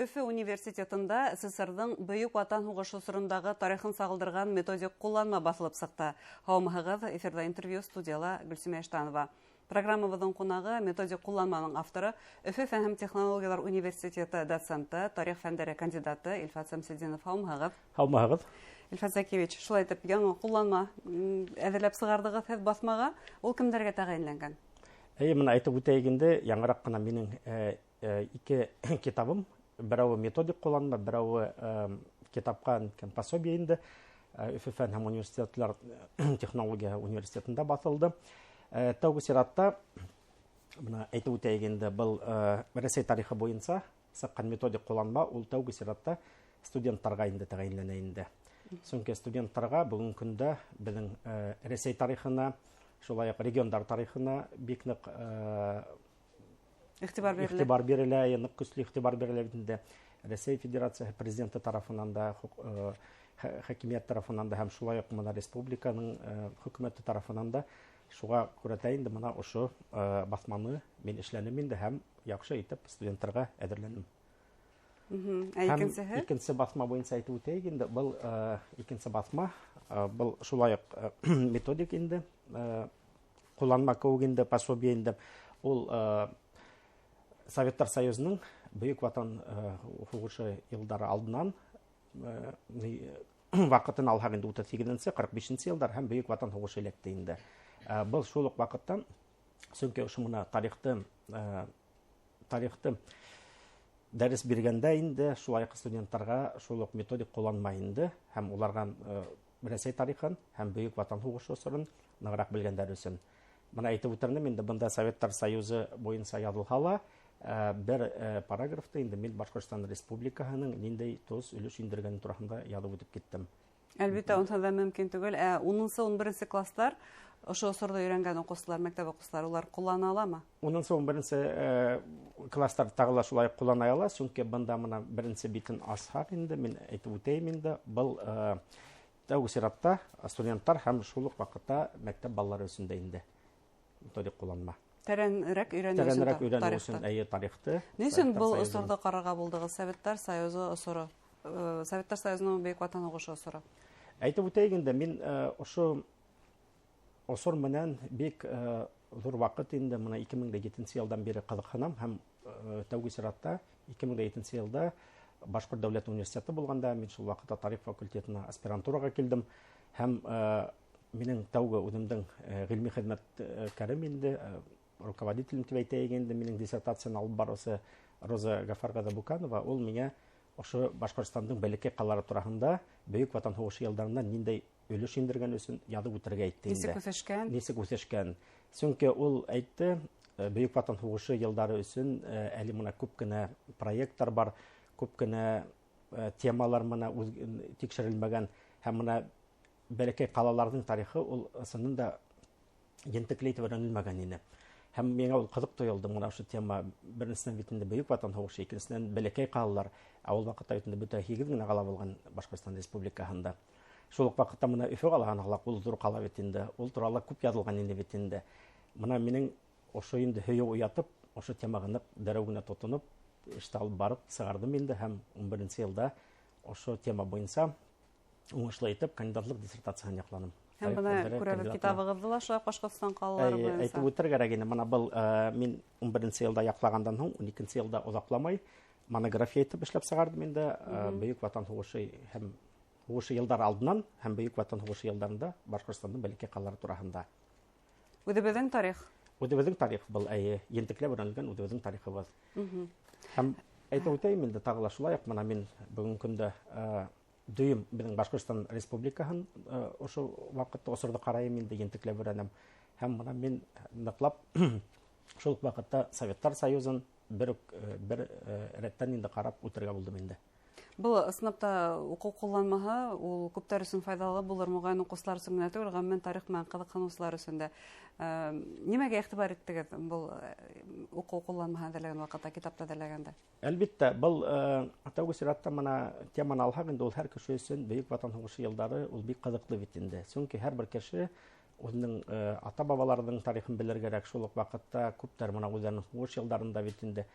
Өфө университетында СССРҙың Бөйөк Ватан һуғышы осорондағы тарихын сағылдырған методик ҡулланма баҫылып сыҡты. Һаумыһығыҙ, эфирҙа интервью, студияла Гөлсимә Иштанова. Программабыҙҙың ҡунағы методик ҡулланманың авторы, Өфө фән һәм технологиялар университеты доценты, тарих фәндәре кандидаты Илфат Сәмсетдинов. Һаумыһығыҙ. Һаумыһығыҙ. Илфат Зәкиевич, шулай итеп яңы ҡулланма әҙерләп сығарҙығыҙ һеҙ баҫмаға. Ул кемдәргә тәғәйенләнгән? Эйе, бына әйтеп үтәйек инде, яңыраҡ ҡына минең ике китабым, берәүе методик ҡулланма, берәүе китапҡа пособие инде, Өфө фән һәм университетлар технология университетында баҫылды. Тәүге сиратта бына әйтеп үтәйек инде, был Рәсәй тарихы буйынса сыҡҡан методик ҡулланма, ул тәүге сиратта студенттарға инде тәғәйенләнә инде. Сөнки студенттарға бөгөнгө көндә беҙҙең Рәсәй тарихына, шулай уҡ региондар тарихына бик ныҡ иғтибар бирелә. Иғтибар бирелә, ныҡ көслө иғтибар бирелә бит инде. Рәсәй Федерацияһы президенты тарафынан да, хакимиәт тарафынан да һәм шулай уҡ бына республиканың хөкүмәте тарафынан да. Шуға күрә тә инде бына ошо баҫманы мин эшләнем инде һәм яҡшы итеп студенттарға әҙерләнем. Ә икенсеһе? Икенсе баҫма буйынса әйтеп үтәйек инде, был икенсе баҫма, был шулай уҡ методик инде, ҡулланма кеүек инде, пособие инде. Ул Советтар Союзының Бөйөк Ватан һуғышы йылдары алдынан ваҡытын алһаҡ инде утыҙ һигеҙенсе, ҡырҡ бишенсе йылдар һәм Бөйөк Ватан һуғышы эләкте инде. Был шул уҡ ваҡыттан, сөнки ошо мына тарихты дәрес биргәндә инде шулай уҡ студенттарға шул уҡ методик ҡулланма инде һәм уларға Рәсәй тарихын һәм Бөйөк Ватан һуғышы осорон нығыраҡ белгәндәр өсөн. Бына әйтеп үтернем инде, бында Советтар Союзы буйынса яҙылһа ла, бер параграфта инде мин Башҡортостан Республикаһының ниндәй тоҙ өлөш индергәне тураһында яҙып үтеп киттем. Әлбиттә, унһыҙ ҙа мөмкин түгел. Ә унынсы, ун беренсе класстар, ошо осорҙо өйрәнгән уҡыусылар, мәктәп уҡыусылары, улар ҡуллана аламы? Унынсы, ун беренсе класстар тағы ла шулай ҡуллана ала, сөнки бында бына беренсе битен асһаҡ инде, мин әйтеп үтәйем инде, был тәүге сиратта студенттар һәм шул уҡ ваҡытта мәктәп балалары өсөн дә инде методик ҡулланма. Тәрәнерәк өйрәнеү өсөн Тәрәнерәк өйрәнеү тарихты. өсөн, әйе, тарихты. Ни өсөн Советтар был Союзын. осорҙо ҡарарға булдығыҙ? Советтар Союзы осоро, Советтар Союзының Бөйөк Ватан һуғышы осоро. Әйтеп үтәйек инде, мин ошо осор менән бик ҙур ваҡыт инде, бына ике мең дә етенсе йылдан бире ҡыҙыҡһынам һәм тәүге сиратта ике мең дә етенсе йылда Башҡорт дәүләт университеты булғанда мин шул ваҡытта тарих факультетына аспирантураға килдем һәм минең тәүге үҙемдең ғилми хеҙмәткәрем инде, руководителем тип әйтәйек инде, минең диссертацияны алып барыусы Роза Гафар ҡыҙы Буканова, ул миңә ошо Башҡортостандың бәләкәй ҡалалары тураһында Бөйөк Ватан һуғышы йылдарында ниндәй өлөш индергән өсөн яҙып үтергә әйтте инде. Нисек үҫешкән? Нисек үҫешкән. Сөнки ул әйтте, Бөйөк Ватан һуғышы йылдары өсөн әле мына күп кенә проекттар бар, күп кенә темалар мына тикшерелмәгән һәм мына бәләкәй ҡалаларҙың тарихы ул ысыннан да ентекле итеп өйрәнелмәгән ине. Һәм миңә ул ҡыҙыҡ тойолдо, мына ошо тема, беренсенән бит инде Бөйөк Ватан һуғышы, икенсенән бәләкәй ҡалалар, ә ул ваҡытта бит инде бөтә 8 генә ҡала булған Башҡортостан Республикаһында. Шул уҡ ваҡытта мына Өфө ҡалаһын алһаҡ, ул ҙур ҡала бит инде, ул турала күп яҙылған инде бит инде. Мына минең ошо инде һөйөү уятып, ошо темаға ныҡ дәррәү генә тотоноп, эште алып барып сығарҙым инде һәм ун беренсе йылда ошо тема буйынса уңышлы итеп кандидатлыҡ диссертацияһын яҡланым. Һәм бына Тарих фәндәре күрәбеҙ кандидатына. китабығыҙҙы ла шулай Башҡортостан ҡалалары Әйе, буйынса. әйтеп үтер кәрәк ине. Мына был мин ун беренсе йылда яҡлағандан һуң, ун икенсе йылда оҙаҡламай монография итеп эшләп сығарҙым инде, Бөйөк Ватан һуғышы һәм һуғышы йылдар алдынан һәм Бөйөк Ватан һуғышы йылдарында Башҡортостандың бәләкәй ҡалалары тураһында. Үҙебеҙҙең тарих. Үҙебеҙҙең тарих был, әйе, ентекләп өйрәнелгән үҙебеҙҙең тарихыбыҙ. Һәм әйтеп үтәйем инде тағы ла шулай уҡ, мына мин бөгөнгө көндә дөйөм беҙҙең Башҡортостан Республикаһын ошо ваҡытта осорҙо ҡарайым инде, ентекләп өйрәнәм. Һәм мына мин ныҡлап шул уҡ ваҡытта Советтар Союзын бер рәттән инде ҡарап үтергә булдым инде. Был ысынлап та уҡыу ҡулланмаһы, ул күптәр өсөн файҙалы булыр, моғайын уҡыусылар өсөн генә түгел, ғөмүмән тарих менән ҡыҙыҡһыныусылар өсөн дә. Нимәгә иғтибар иттегеҙ был уҡыу ҡулланмаһы әҙерләгән ваҡытта, китапты әҙерләгәндә? Әлбиттә, был тәүге сиратта мына теманы алһаҡ инде, ул һәр кеше өсөн Бөйөк Ватан һуғышы йылдары ул бик ҡыҙыҡлы бит инде. Сөнки һәр бер кеше үҙенең ата-бабаларының тарихын белер кәрәк. Шул уҡ ваҡытта күптәр мына үҙҙәренең һуғыш йылдарында бит инде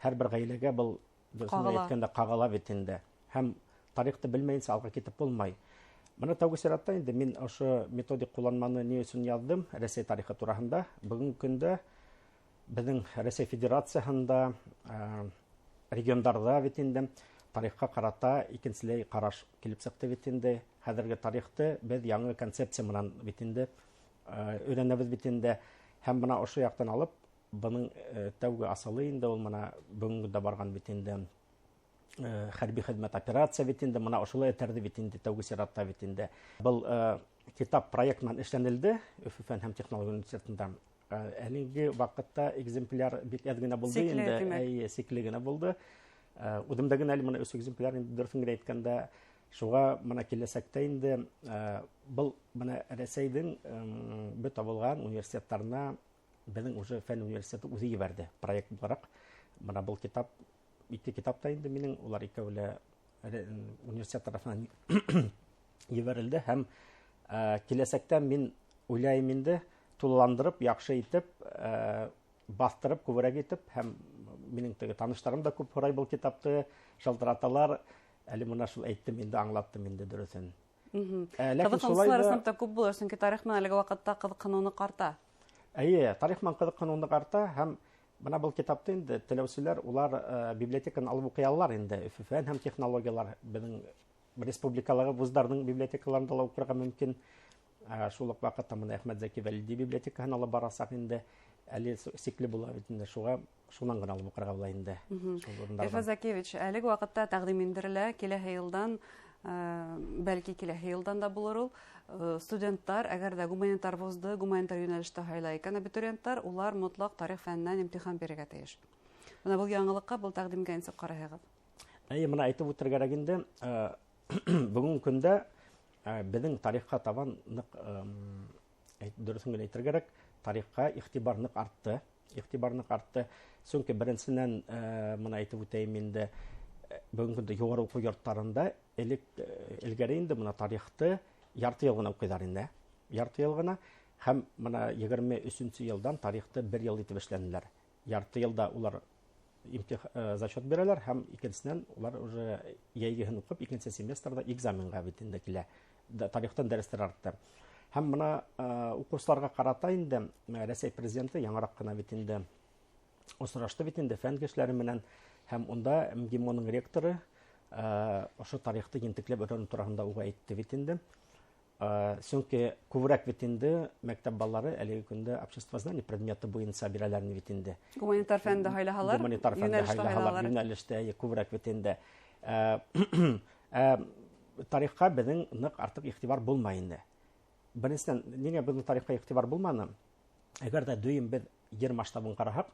һәр бер ғаиләгә был Әйткәндә ҡағыла бит инде. Һәм тарихты белмәйенсә алға китеп булмай. Бына тәүге сиратта инде мин ошо методик ҡулланманы ни өсөн яҙҙым? Рәсәй тарихы тураһында. Бөгөнгө көндә беҙҙең Рәсәй Федерацияһында, региондарҙа бит инде тарихҡа ҡарата икенселәй ҡараш килеп сыҡты бит инде. Хәҙерге тарихты беҙ яңы концепция менән бит инде өйрәнәбеҙ бит инде. Һәм бына ошо яҡтан алып бының тәүге асылы инде ул бына бөгөнгө көндә барған бит инде хәрби хеҙмәт операция бит инде, бына ошолай этәрҙе бит инде тәүге сиратта бит инде. Был китап проект менән эшләнелде Өфө фән һәм технология университетында. Әлеге ваҡытта экземпляр бик әҙ генә булды инде, әй, сикле генә булды. Үҙемдә генә әле бына 3 экземпляр инде, дөрөҫөн генә әйткәндә, шуға бына киләсәктә инде был бына Рәсәйҙең бөтә булған университеттарына беҙҙең уже фән университеты үҙе ебәрҙе проект булараҡ. Бына был китап, 2 китап та инде минең, улар икәү лә университет тарафынан ебәрелде. Һәм киләсәктә мин уйлайым инде тулыландырып, яҡшы итеп, баҫтырып, күберәк итеп, һәм минең теге таныштарым да күп һорай был китапты, шалтыраталар. Әле бына шул әйттем инде, аңлаттым инде дөрөҫөн. Ләкин шулай да күп булыр, сөнки тарих менән әлеге ваҡытта ҡыҙыҡһыныу ныҡ арта. Эйе, тарих менән ҡыҙыҡһыныу ныҡ арта, һәм бына был китапты инде теләүселәр улар библиотеканы алып уҡый алалар инде. Өфө фән һәм технологиялар беҙҙең республикалағы вуздарҙың библиотекаларында ла уҡырға мөмкин. Шул уҡ ваҡытта бына Әхмәт Зәки Вәлиди библиотекаһын алып барасаҡ инде. Әле сикле була бит инде, шуға шунан ғына алып уҡырға була инде. Илфат Зәкиевич, әлеге ваҡытта тәҡдим индерелә, киләһе йылдан, бәлки киләһе йылдан да булыр ул. Студенттар, әгәр ҙә гуманитар вузды, гуманитар йүнәлештә һайлай икән, абитуриенттар, улар мотлаҡ тарих фәненән имтихан бирергә тейеш. Бына был яңылыҡҡа, был тәҡдимгә нисек ҡарайһығыҙ? Эйе, бына әйтеп үтергә кәрәк инде, бөгөнгө көндә беҙҙең тарихҡа табан ныҡ, дөрөҫөн генә әйтергә кәрәк, тарихҡа иғтибар ныҡ артты. Иғтибар ныҡ артты. Сөнки беренсенән, бына әйтеп үтәйем инде, бөгөнгө көндә юғары уҡыу йорттарында элек, элгәре инде бына тарихты ярты йыл ғына уҡыйҙар инде. Ярты йыл ғына. Һәм бына 23-нсе йылдан тарихты бер йыл итеп эшләнеләр. Ярты йылда улар зачет бирәләр, һәм икенсенән улар уже йәйгеһен уҡып, икенсе семестрҙа экзаменға бит инде килә. Тарихтан дәрестәр артты. Һәм бына уҡыусыларға ҡарата инде Рәсәй президенты яңыраҡ ҡына бит инде осрашты бит инде фән кешеләре менән, һәм унда МГИМОның ректоры ошо тарихты ентекләп өйрәнеү тураһында уға әйтте бит инде. Сөнки күберәк бит инде мәктәп балалары әлеге көндә обществознание предметы буйынса бирәләр бит инде. Гуманитар фәнде һайлаһалар, гуманитар фәнде йүнәлештә һайлаһалар, һайлаһалар. йүнәлештә күберәк бит инде. Тарихҡа беҙҙең ныҡ артыҡ иғтибар булмай инде. Беренсенән, ниңә беҙҙең тарихҡа иғтибар булманы? Әгәр дә дөйөм беҙ ер масштабын ҡараһаҡ,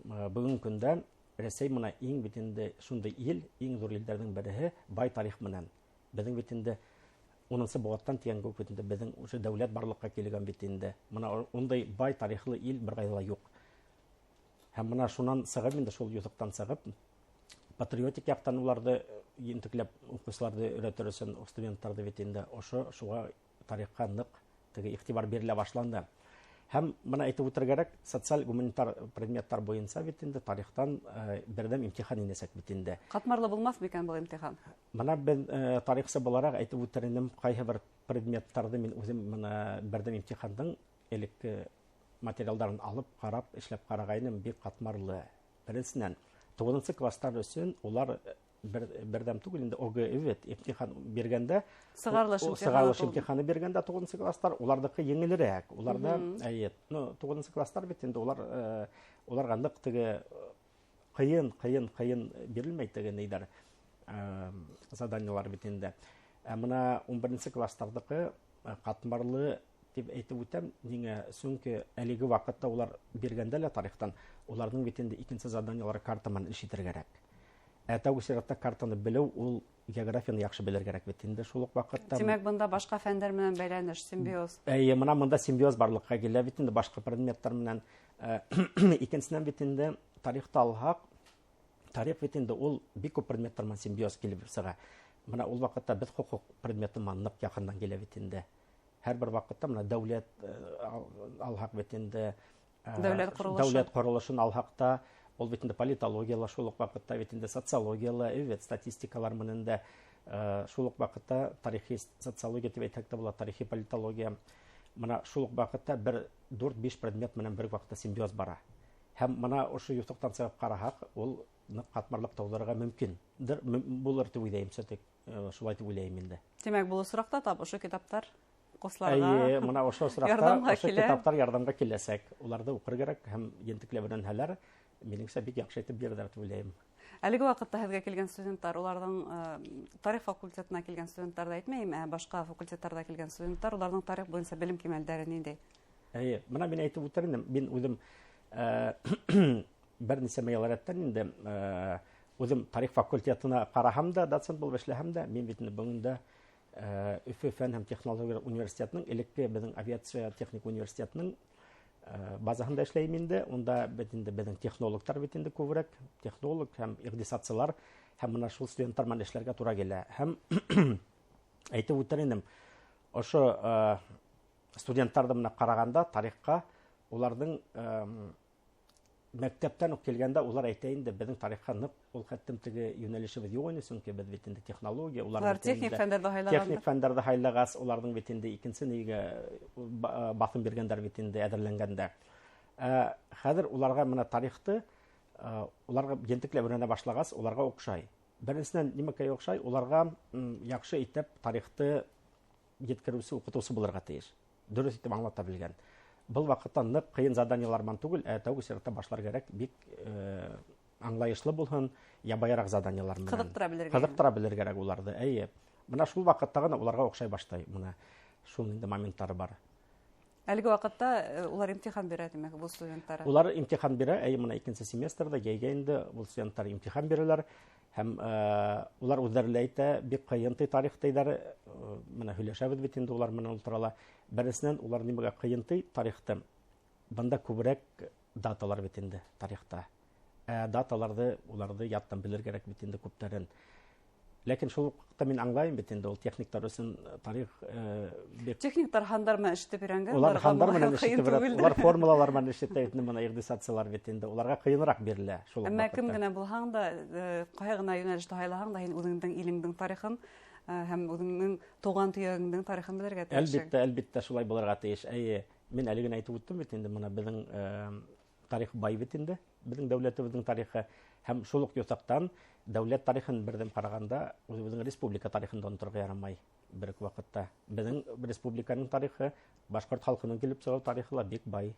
бөгөнгө көндә Рәсәй бына иң бит инде шундай ил, иң ҙур илдәрҙең береһе бай тарих менән. Беҙҙең бит инде 10-нсы быуаттан тигән кеүек бит инде беҙҙең уже дәүләт барлыҡҡа килгән бит инде. Бына ундай бай тарихлы ил бер ҡайҙа ла юҡ. Һәм бына шунан сығып инде, шул юҫыҡтан сығып, патриотик яҡтан уларҙы ентекләп уҡыусыларҙы өйрәтер өсөн студенттарҙы бит инде ошо шуға тарихҡа ныҡ теге иғтибар бирелә башланды. Һәм бына әйтеп үтергә кәрәк, социаль гуманитар предметтар буйынса бит инде тарихтан берҙәм имтихан инәсәк бит инде. Ҡатмарлы булмаҫ микән был имтихан? Бына беҙ тарихсы булараҡ әйтеп үтер инем, ҡайһы бер предметтарҙы мин үҙем бына берҙәм имтихандың элекке материалдарын алып ҡарап, эшләп ҡарағайным, бик ҡатмарлы. Беренсенән, туғыҙынсы класстар өсөн улар берҙәм түгел инде, ОГЭ бит имтихан биргәндә, Сығарылыш имтиханы сығарылыш тул- имтиханы биргәндә туғыҙынсы класстар уларҙыҡы еңелерәк. Уларҙа, әйе, туғыҙынсы класстар бит инде уларға ныҡ теге ҡыйын, ҡыйын, ҡыйын бирелмәй теге нейҙәр, заданиелар бит инде. Ә бына ун беренсе класстарҙыҡы ҡатмарлы тип әйтеп үтәм, ниңә? Сөнки әлеге ваҡытта улар биргәндә лә тарихтан уларҙың бит инде икенсе заданиелары карта менән эш итергә кәрәк. Ә тәүге сиратта картаны белеү ул географияны яҡшы белергә кәрәк бит инде шул уҡ ваҡытта. Тимәк, бында башҡа фәндәр менән бәйләнеш, симбиоз. Эйе, бына бында симбиоз барлыҡҡа килә бит инде башҡа предметтар менән. Икенсенән бит инде тарихты алһаҡ, тарих бит инде ул бик күп предметтар менән симбиоз килеп сыға. Бына ул ваҡытта беҙ хоҡуҡ предметы менән ныҡ яҡындан килә бит инде. Һәр бер ваҡытта бына дәүләт алһаҡ бит инде, Дәүләт ҡоролошо. Дәүләт ҡоролошон алһаҡ та, Ул бит инде политологияла, шул уҡ ваҡытта бит инде социологияла, evet, статистикалар менән дә, шул уҡ ваҡытта тарихи социология тип әйтһәк тә була, тарихи политология. Мына шул уҡ ваҡытта бер 4-5 предмет менән бер ваҡытта симбиоз бара. Һәм мына ошо юҫыҡтан сығып ҡараһаҡ, ул ныҡ ҡатмарлыҡ тыуҙырырға мөмкин булыр тип уйлайым, шулай тип уйлайым инде. Тимәк, был осраҡта тап ошо китаптар ҡосларға. Эйе, мына ошо осраҡта ошо китаптар ярҙамға киләсәк. Уларҙы уҡыр кәрәк һәм ентекләп өйрәнһәләр, минеңсә, бик яҡшы итеп бирҙәр тип уйлайым. Әлеге ваҡытта һеҙгә килгән студенттар, уларҙың тарих факультетына килгән студенттарҙы әйтмәйем, ә башҡа факультеттарҙа килгән студенттар, уларҙың тарих буйынса белем кимәлдәре ниндәй? Эйе, мына мин әйтеп үтер инем, мин үҙем бер нисә йыл рәттән инде үҙем тарих факультетына ҡараһам да, доцент булып эшләһәм дә, мин бит инде бөгөн дә Өфө фән һәм технология университетының, элекке беҙҙең авиация техник университетының базаһында эшләйем инде. Унда бит инде беҙҙең технологтар бит инде күберәк, технолог һәм иҡтисадсылар, һәм мына шул студенттар менән эшләргә тура килә. Һәм әйтеп үтер инем, ошо студенттарҙы мына ҡарағанда тарихҡа уларҙың мәктәптән үк килгәндә улар әйтә инде, беҙҙең тарихҡа ныҡ ул хәттем теге йүнәлешебеҙ юҡ ине, сөнки беҙ бит инде технология, улар Улар бит инде техник фәндәрҙе һайлағандар. Техник фәндәрҙе һайлағас, уларҙың бит инде икенсе нигә баҫым биргәндәр бит инде әҙерләнгәндә. Хәҙер уларға мына тарихты, уларға ентекләп өйрәнә башлағас, уларға оҡшай. Беренсенән, нимәкәй оҡшай? Уларға яҡшы итеп тарихты еткереүсе уҡытыусы булырға тейеш. Дөрөҫ итеп аңлата белгән. Был ваҡытта ныҡ ҡыйын заданиелар менән түгел, ә тәүге сиратта башлар кәрәк, бик аңлайышлы булһын, ябайыраҡ заданиелар менән. Ҡыҙыҡтыра белергә. Ҡыҙыҡтыра белергә кәрәк уларҙы, эйе. Мына шул ваҡытта ғына уларға оҡшай башлай. Мына шул инде моменттары бар. Әлеге ваҡытта улар имтихан бирә, тимәк, был студенттар. Улар имтихан бирә, эйе, мына икенсе семестрҙа йәйгә инде был студенттар имтихан бирәләр. Һәм улар үҙҙәре лә әйтә, бик ҡыйын ти тарих тейҙәр. Мына һөйләшәбеҙ бит инде улар менән ултырала. Беренсенән, улар нимәгә ҡыйын ти тарихты? Бында күберәк даталар бит инде тарихта. Даталарҙы уларҙы яттан белер кәрәк бит инде күптәрен. Ләкин шул ваҡытта мин аңлайым бит инде, ул техниктар өсөн тарих бик Техниктар һандар менән эш итеп өйрәнгән, Улар уларға һандар менән моңа эш итеп ҡыйын өйрән, түгелдер. улар формулалар менән эш итә бит инде, мына иҡтисадсылар бит инде, уларға ҡыйыныраҡ бирелә шул Әммә ваҡытта. кем генә булһаң да, ҡайһы ғына йүнәлеште һайлаһаң да, һин үҙеңдең илеңдең тарихын һәм үҙеңдең тыуған төйәгеңдең тарихын белергә тейешһең. Әлбиттә, әлбиттә шулай булырға тейеш. Әйе, мин әле генә әйтеп үттем бит инде, мына беҙҙең тарих бай бит инде, беҙҙең дәүләтебеҙҙең тарихы һәм шул уҡ юҫыҡтан дәүләт тарихын берҙәм ҡарағанда үҙебеҙҙең республика тарихын да оноторға ярамай бер үк ваҡытта. Беҙҙең республиканың тарихы, башҡорт халҡының килеп сығыу тарихы ла бик бай.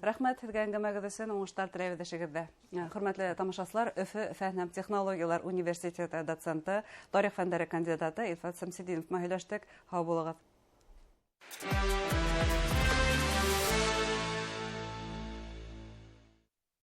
Рәхмәт һеҙгә әңгәмәгеҙ өсөн, уңыштар теләйбеҙ эшегеҙҙә. Хөрмәтле тамашасылар, Өфө фән һәм технологиялар университеты доценты, тарих фәндәре кандидаты Илфат Сәмсетдинов менән һөйләштек. Һау булығыҙ.